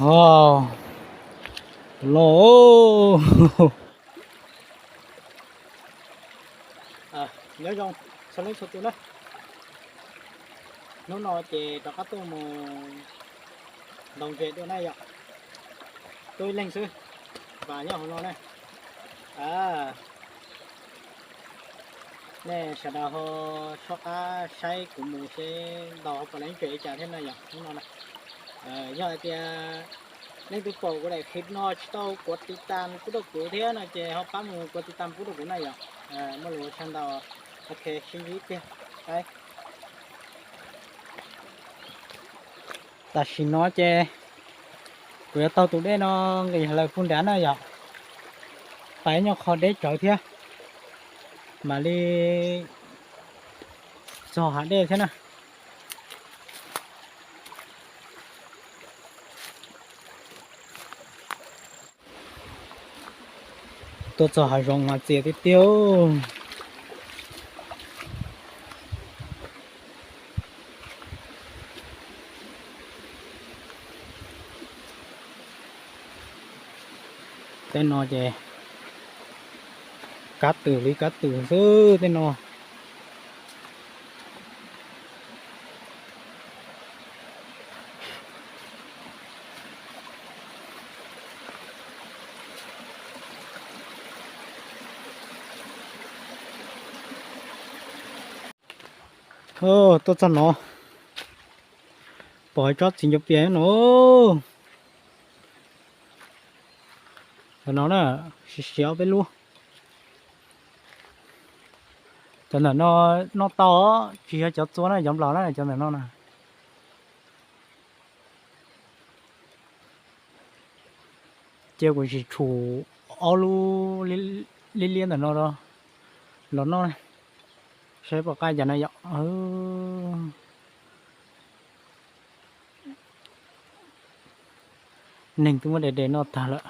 Wow, loj. Nyob zoo txhua leej txhua tus na. Hnub no ces rov qab tuaj mus ntaus ntses dua na yom. Tuaj ib leeg xwb, vas nyob hauv no na. Nej sawv daws ho soj qab saib kuv mus seb ntaus ho puas leej ntses li cas thiab na yom hnub no na. Yog hais tias leej twg pom kuv daim clip no tsis tau kuv tiv tam pub rau kuv thiab no ces ho pab mus kuv tiv tam pub rau kuv na yom. Muaj lus ua tsaug ntau. Ok, sib ntsib tiag. Tam sim no ces kuv yuav taug tus dej no nqis lawm puag nrad na yom. Pais nyob qhov deb tsawv thiab, mam li txog hav dej thiab na. Tuaj txog hav zoov mas txias tiag tiag. Tej no ces kab twm li kab twm xwb tej no. Tuaj txog no, pom ib tsob txiv ncuav pias no. Cov no na, siav siav peb lub. Cov ntawm no noj tau, tsis yog cov txua na, cov nplaum na, cov ntawm no na. Cia kuv tsis tshum ob lub liab liab ntawm no los noj, saib puas qab cas na yom. Neeg twb muab de de noj tag lawm.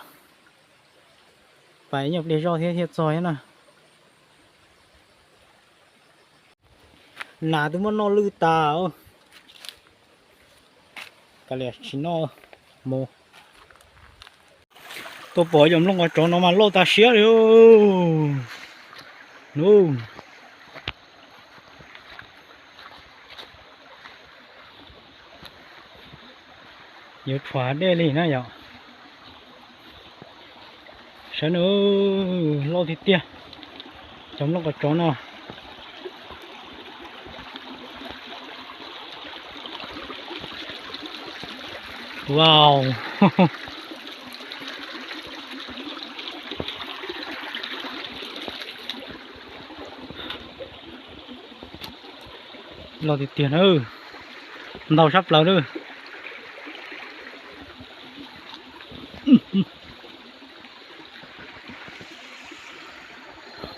Pais nyuag pliag zoj thiab thiaj txog thiab na. Nas twb muab noj lwj tas. Kav liam tsis noj mus. Tuaj pom cov nplooj qos tsov no mas loj tas siab li. Nub, yuav tshuav dej li na yom. Saib nws loj tiag tiag, cov nplooj qos tsov no. Wow, loj tiag tiag na, ntau sab plaws na.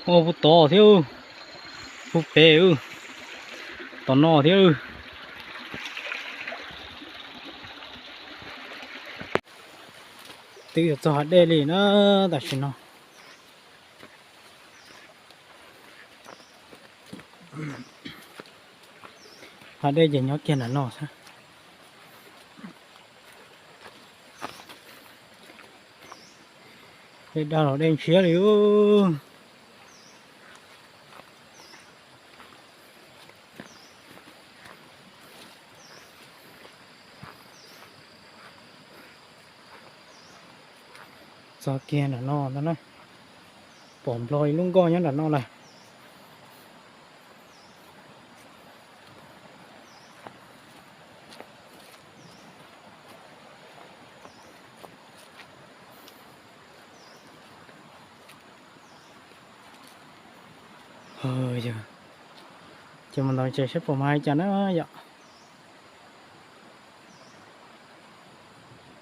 Ua puag tod thiab, puag pem, tom no thiab. Twb yuav txog hav dej li na tam sim no. Hav dej ces nyob kiag nram no xwb. Dej dag los dej ntshiab li. Txog kiag nram no ntag na, pom nplog ib lub nkoj nyob nram no lawm. Ces mus ntaus ntses saib puas mag li cas na yom.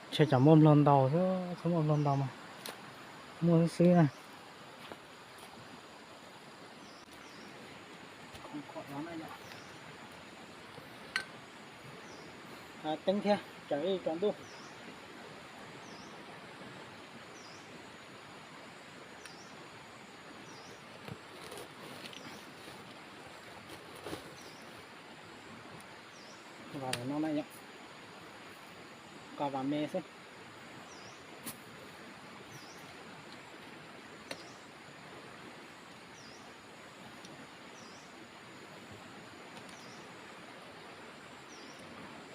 Ntshe tsam muaj nplog ntaus xwb, txhob muaj nplog ntaus mas muaj xwb xwb na. Teeb thiab tsaws ib tsaus ntuj. Vas no na yom, nqa vas me xwb.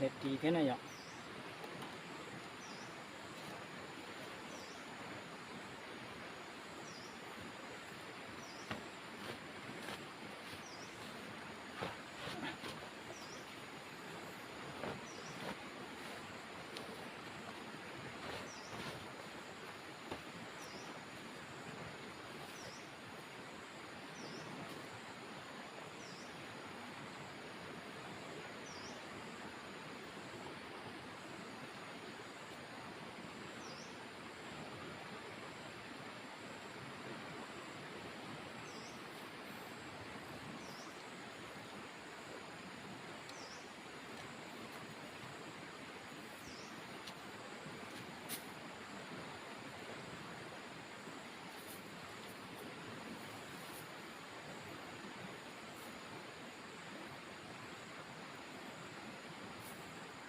Ris thiab na yom.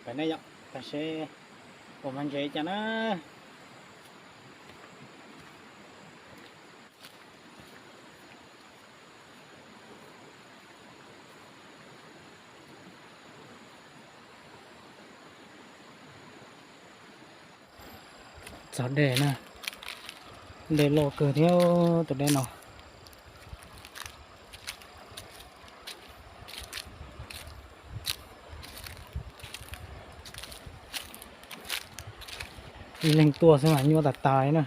Peb ne yom, tam sim ua mov ntses cas na. Txog dej na, dej loj kawg thiab tus dej no. Ib leeg tuaj xwb mas nyuaj tas tas li na.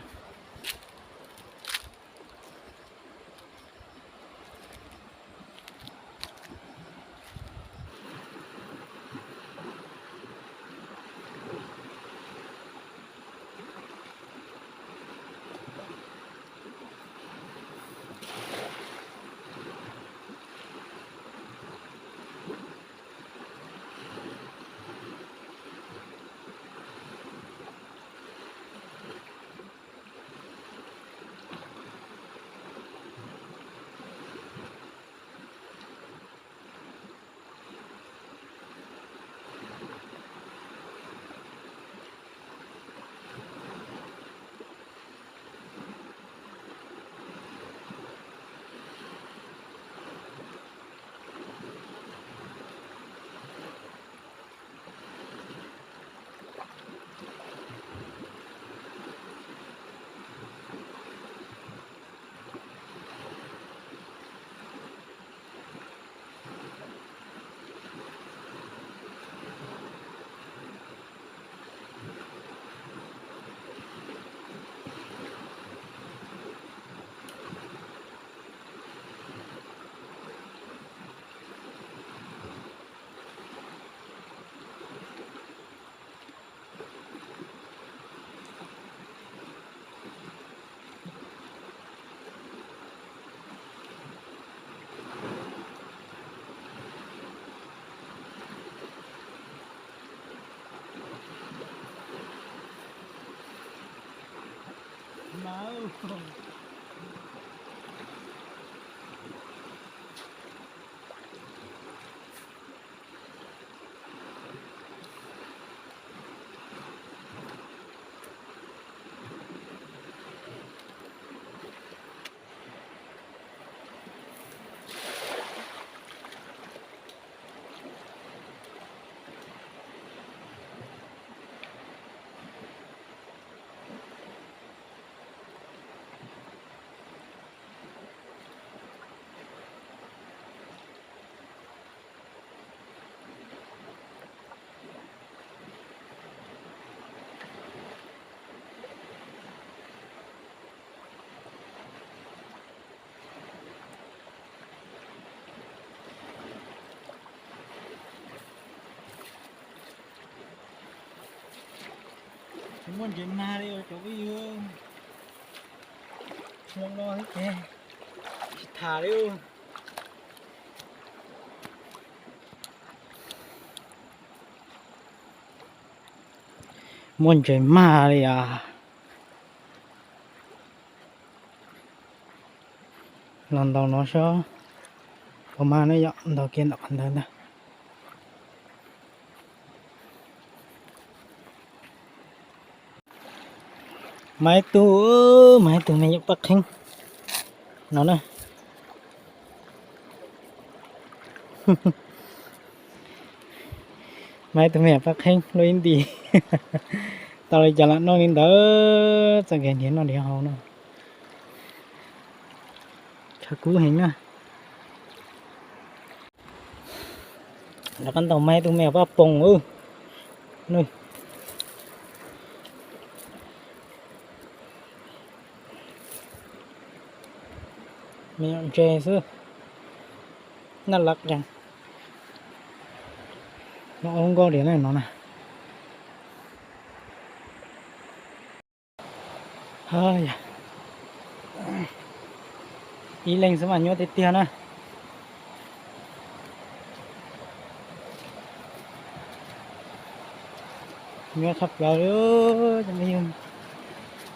Tsis muaj ntses mag li cov phooj ywg, hmo no thiab ces tsis tham li. Muaj ntses mag li as. Los ntaus no saib puas mag ne yom, ntaus kiag ntawm qhov ntawd ntag. Mas ib tug, mas ib tug me nyuam paj kheeb no na. Mas ib tug me nyuam paj kheeb luaj ib nti. Tau li cas lam noj li ntawd, txoj kev nrhiav noj nrhiav haus no. Tshav kub heev na. Rov qab ntaus mas ib tug me nyuam paj poos. Me nyuam ntses xwb. Naj laj, no ua nkauj diam na no na. Ib leeg xwb mas nyuaj tiag tiag na. Nyuaj tshaj plaws li, cov me yug,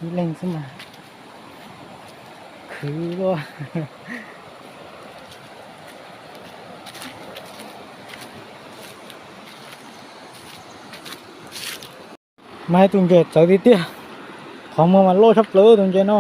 ib leeg xwb mas khwv luaj. Mas tus ntses txawv tiag tiag, qhov muag mas loj tshaj plaws tus ntses no.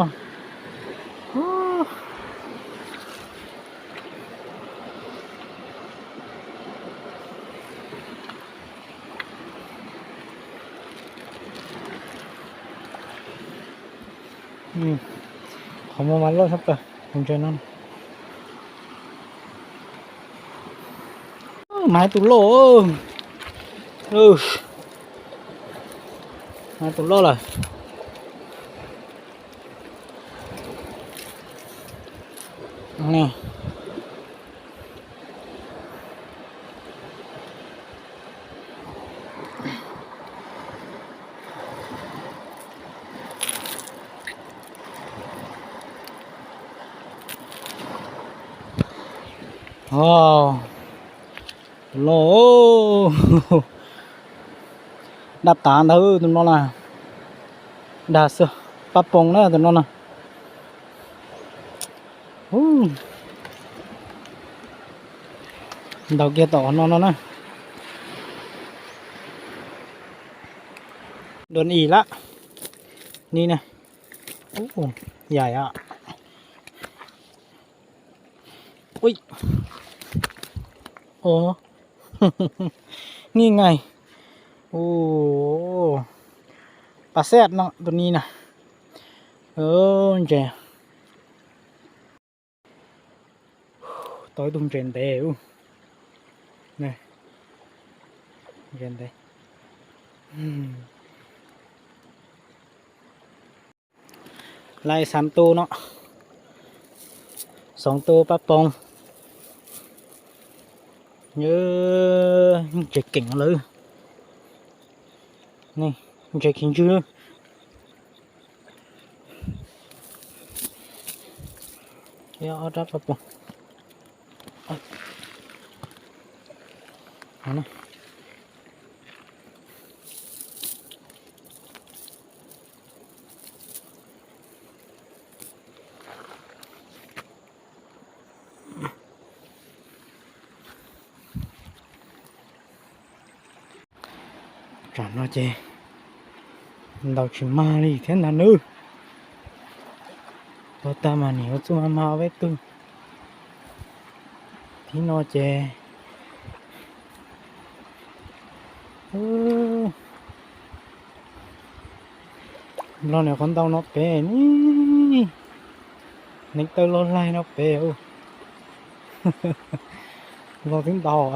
Qhov muag mas loj tshaj plaws tus ntses no. Mas tus loj, mas tus loj lawm. Tus loj, daj tav ntag tus no na. Dag xwb, paj poos na tus no na. Ntaus kiag tom no no na. Dua ib lab ni na. Yaim os. Nij nqaij. Pas xej no tus ni na. Ntses. Tau ib tug ntses ntev. Ntses ntev. Laij xav tu no, xoov tu paj poos. Ntses keem lawm. Ntses khiv ntswg. Ob rab paj poos. Tsam no ces ntaus tsis mag li thiab ntag nawb. Tuag tag mas nim yuav txuj mag mag peb tug. Thib no ces Nplog nim qhuav ntaus no pem ne, neev taw loj laig no pem. Nplog twb ntaus,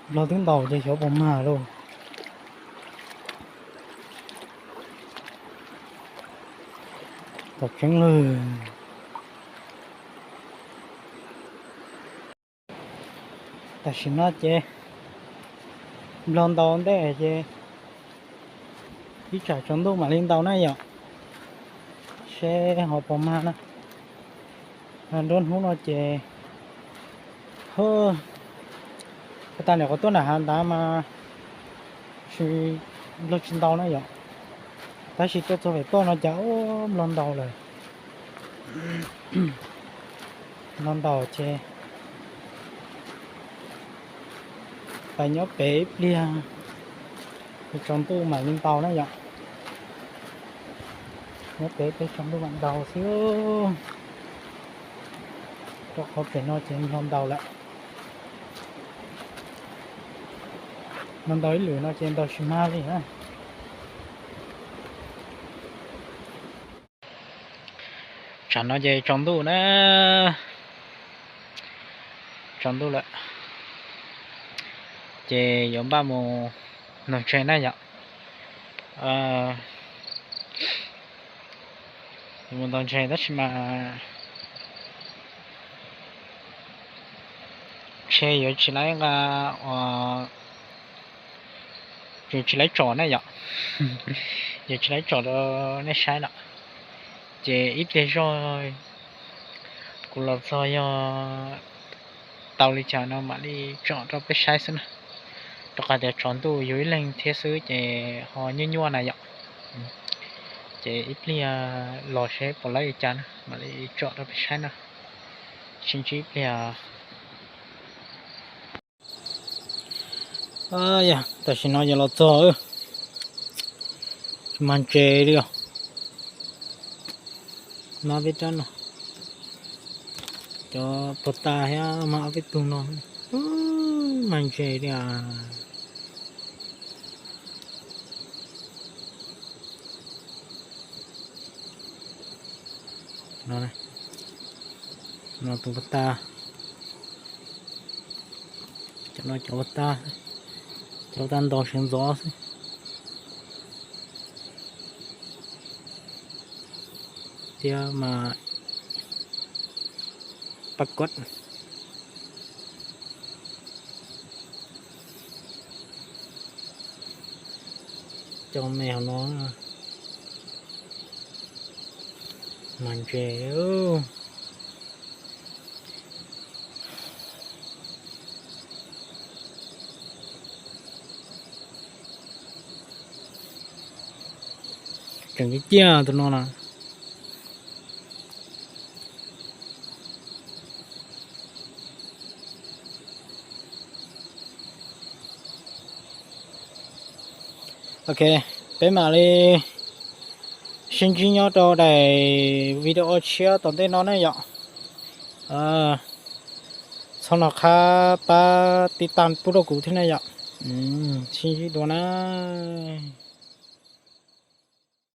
Nplog twb ntaus ces xyov puas mag lauj. Tau tseeb lawm. Tam sim no ces Nplog ntaus ntej ces ib tsam tsaus ntuj mam li ntaus na yom. Seb ho puas mag na. Nruab hnub no ces, hwb, tas nim qhuav tuaj nram hav ntawd mas tsis, Nplog tsis ntaus na yom. Tab sis tuaj txog pem toj no cas ub Nplog ntaus lawm. Nplog ntaus ces pais nyob pem ib pliag, pes tsaus ntuj mam li ntaus na yom. Nyob pem pes tsaus ntuj mam ntaus xwb. Rau qhov pem no ces nto ntau lawm. Nto ntau ib lwm no ces nto tsis mag li na. Tsam no ces tsaus ntuj na, tsaus ntuj lawm, ces yuav npaj mus ntaus ntshe na yom. Mus ntaus ntshe tab sis mas ntshe yuav tsis laib nqa, yuav tsis laib tsom na yom, yuav tsis laib tsom rau nej saib lawm. Ces ib pliag zog kuv los txog yog tau li cas no mam li tsom rau peb saib xwb na, rau qhov tias tsaus ntuj yus ib leeg thiab xwb ces ho nyuaj nyuaj na yom. Ces ib pliag los seb puas laib li cas na mam li tsom rau peb saib na. Sib ntsib ib pliag. Yog tam sim no yog los txog, tsis mag ntses li os. Mas peb rab no, cov puag ta thiab mas ob peb tug no, mag ntses li os. No tus puag ta, cov no cov puag ta, cov puag ta nto sawv ntxov xwb. Thiab mas paj kod, cov me hauv no, mag ntses. Tseem ciaj ciaj tus no na. Ok, peb mam li sib ntsib nyob rau daim video tshiab tom ntej no ne yom. Txhob hnov qhab pab tiv tas pub rau kuv thiab ne yom. Sib ntsib dua na.